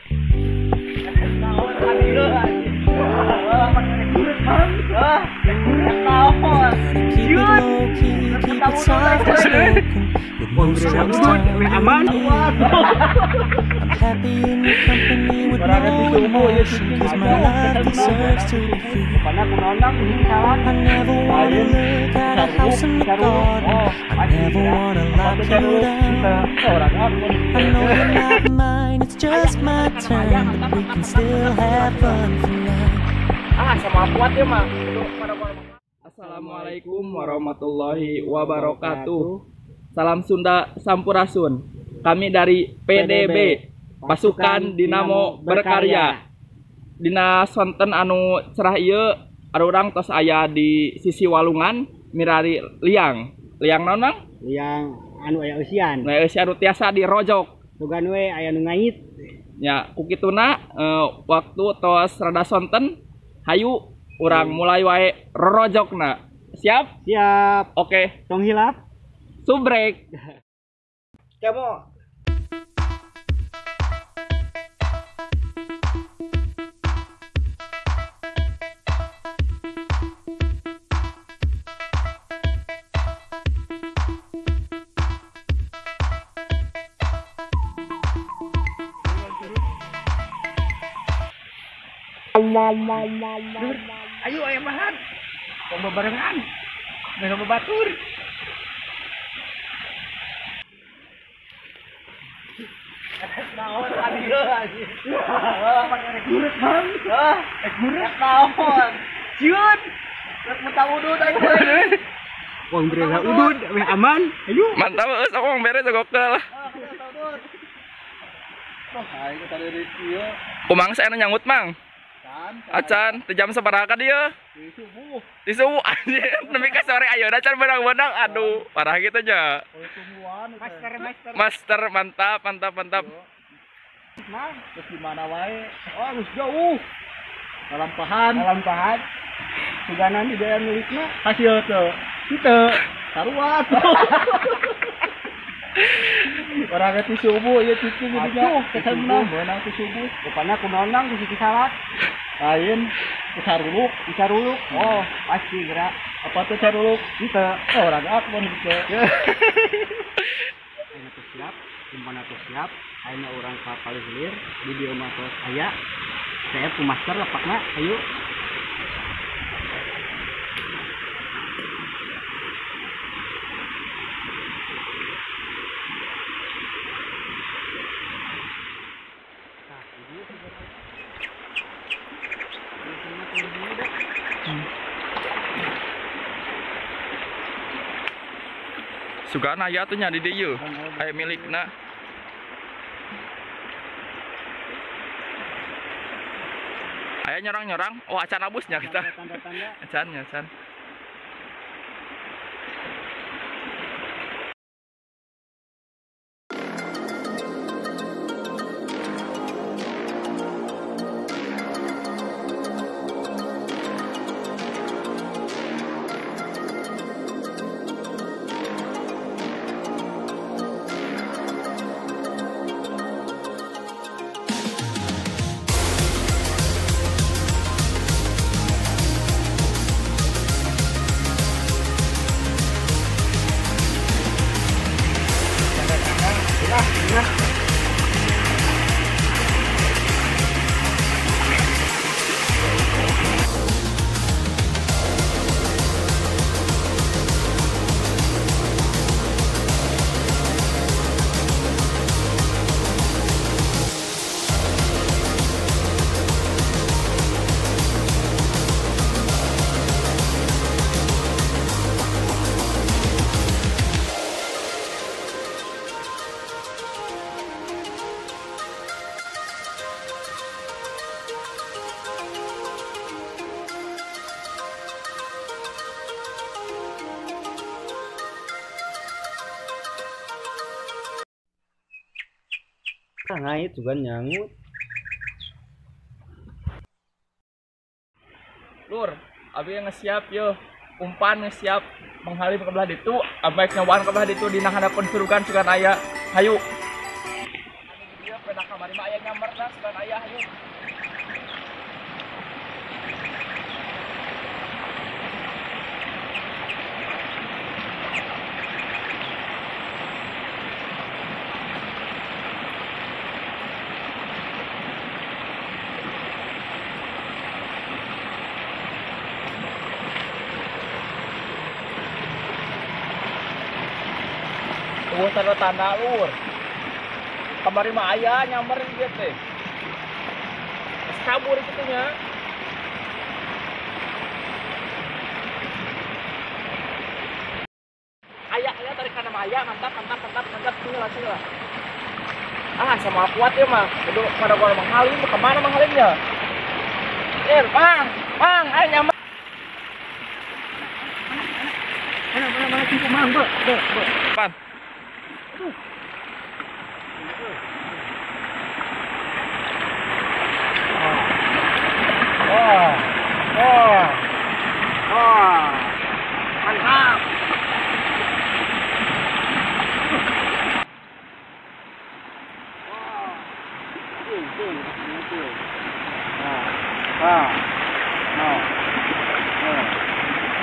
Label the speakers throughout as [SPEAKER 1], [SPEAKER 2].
[SPEAKER 1] I'm happy in your company with no emotion, 'cause my life deserves to be free. I never wanna look at a house in the garden. I never wanna lock you down. I know you're not mine, it's just my turn, but we can still have fun for now.
[SPEAKER 2] Ah, sama kuat ya mah. Assalamualaikum warahmatullahi wabarakatuh. Salam Sunda Sampurasun. Kami dari PDB, Pasukan Dinamo Berkarya. Dina sonten anu cerah ieu arurang tos aya di sisi walungan mirari liang. Liang naon, Mang?
[SPEAKER 3] Liang anu aya eusian.
[SPEAKER 2] Nah, eusian anu tiasa dirojok.
[SPEAKER 3] Sugan we aya nu ngait.
[SPEAKER 2] Nya, ku kituna waktu tos rada sonten, hayu urang mulai wae rorojokna. Siap?
[SPEAKER 3] Siap.
[SPEAKER 2] Oke.
[SPEAKER 3] Tong hilap.
[SPEAKER 2] Subrek.
[SPEAKER 3] Kemo.
[SPEAKER 2] Ayo ayam bahan. Tong bebarengan. Mereka bebatur. Naon adieu anjing. Rek guret, Bang. Rek guret naon? Ciut. Rek muta udud aing.
[SPEAKER 3] Wong bere udud weh aman. Ayo.
[SPEAKER 2] Mantap geus wong bere gokel.
[SPEAKER 4] Wah, aing tadi di ieu.
[SPEAKER 2] Kumang saya nyangut, Mang. Acan, teu jam sabaraha ka dieu?
[SPEAKER 4] Di subuh.
[SPEAKER 2] Di subuh anjir, nepi ka sore ayeuna can beunang-beunang. Aduh, parah gitu nya.
[SPEAKER 3] Master, master.
[SPEAKER 2] Master, mantap, mantap, mantap.
[SPEAKER 4] Mang, terus di mana wae? Oh, geus jauh. Lalampahan.
[SPEAKER 3] Lalampahan. Suganan di daerah milikna.
[SPEAKER 4] Hasil teu. Henteu. Sarua tuh. Orang ti subuh ieu cicing gitu nya. Kesanna meunang ti subuh.
[SPEAKER 3] Rupana kunaon nang ku salat.
[SPEAKER 4] Lain ku caruluk,
[SPEAKER 3] ku caruluk. Oh, pasti gerak.
[SPEAKER 4] Apa tuh caruluk?
[SPEAKER 3] Henteu.
[SPEAKER 4] Oh, orang aku henteu.
[SPEAKER 3] Ayeuna teh siap, umpan teh siap. Ayeuna urang ka palih hilir di dieu mah tos aya. Saya ku master lapakna, ayo.
[SPEAKER 2] Sugana aya tuh nya di dieu. Aya milikna. Aya nyorang-nyorang. Oh, acan abusnya kita.
[SPEAKER 3] Tanda-tanda.
[SPEAKER 2] Acan nya, acan.
[SPEAKER 3] Ngait juga nyangut.
[SPEAKER 2] Lur, abi ngesiap yo, umpan ngesiap menghalim ke belah ditu, abek nyawaan ke belah ditu dina hadapan surugan sugan aya. Hayu. Anu dia peda kamari Kamari mah aya nyamberna sugan aya hayu. Tuh tanda-tanda lur. Kamari mah aya nyamber di dieu teh. Geus kabur kitu nya. Aya aya tarikan mah aya, mantap mantap mantap mantap sini lah sini lah. Ah, sama kuat ya mah. Kudu pada gua Mang Halim ke mana Mang Halimnya? Eh, Bang, Bang, ayo nyamber.
[SPEAKER 3] Mana mana mana cingku Mang, be, be, be.
[SPEAKER 2] Pan.
[SPEAKER 3] Oh, oh, oh, mantap. Oh, ah, ah, ah,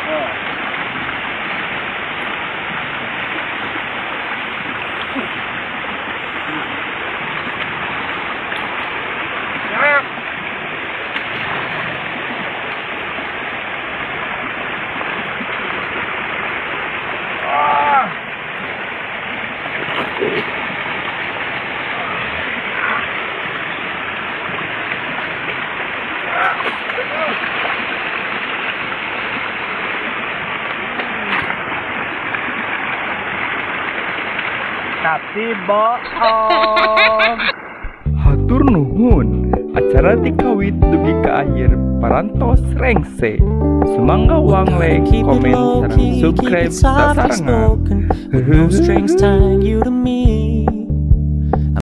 [SPEAKER 3] ah. Tapi bohong.
[SPEAKER 2] Hatur nuhun, acara dikawit dugi ka akhir parantos rengse. Sumangga wang like, komen, sareng subscribe sasarengan.
[SPEAKER 1] No strings tying you to me.